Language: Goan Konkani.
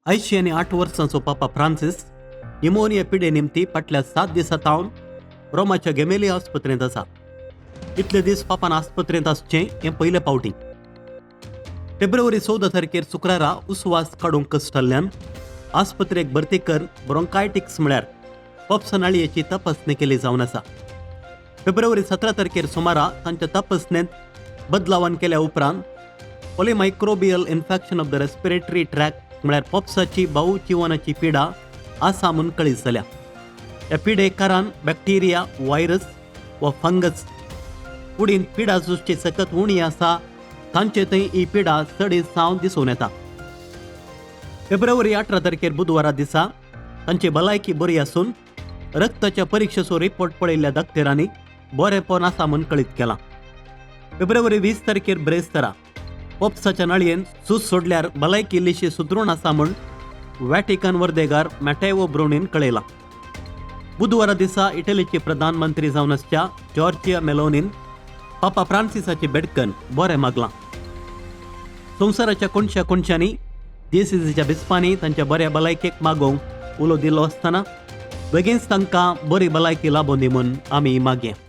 88 वर्सांचो पापा फ्रांसीस निमोनिया पिडे निमती फाटल्या 7 दिसां थावन रोमाच्या गेमेली आस्पत्रेंत आसा. इतले दीस पापान आस्पत्रेंत आसचें हें पयले फावटी. फेब्रुवारी 14 तारखेर शुक्रारा उस्वास काडूंक कश्टल्ल्यान आस्पत्रेक भरती कर ब्रोंकायटिक्स म्हळ्यार पोप्सा नळयेची तपासणी केली जावन आसा. फेब्रुवारी 17 तारखेर सुमारा तांच्या तपासणेंत बदलावान केल्या उपरांत polymicrobial infection of the respiratory tract म्हळ्यार पोप्साची भाऊ जिवनाची पिडा आसा म्हूण कळीत जाल्या. ह्या पिडे कारण बॅक्टेरिया, व्हायरस वा फंगस कुडींत पिडा झुजची सकत उणी आसा तांचे थंय ही पिडा चड सावन दिसून येता. फेब्रुवारी 18 तारखेर बुधवारा दिसा तांची भलायकी बरी आसून रक्ताच्या परिक्षेचो रिपोर्ट पळयल्ल्या दोतोरांनी बरेपण आसा म्हूण कळीत केलां. फेब्रुवारी 20 तारखेर ब्रेस्तारा पोप्साच्या नळयेन सूज सोडल्यार भलायकी इल्लीशी सुदरूण आसा म्हूण वॅटिकन वर्देगार मॅटेवो ब्रोनीन कळयलां. बुधवारा दिसा इटलीचे प्रधानमंत्री जावन आसच्या जॉर्जिया मेलोनीन पापा फ्रांसिसाची बेडकन बरें मागलां. संवसाराच्या कोनशा कोनशांनी डीसीसीच्या बिस्पांनी तांच्या बऱ्या भलायकेक मागोवंक उलो दिलो आसतना बेगीनच तांकां बरी भलायकी लाबोवन दी म्हूण आमी मागया.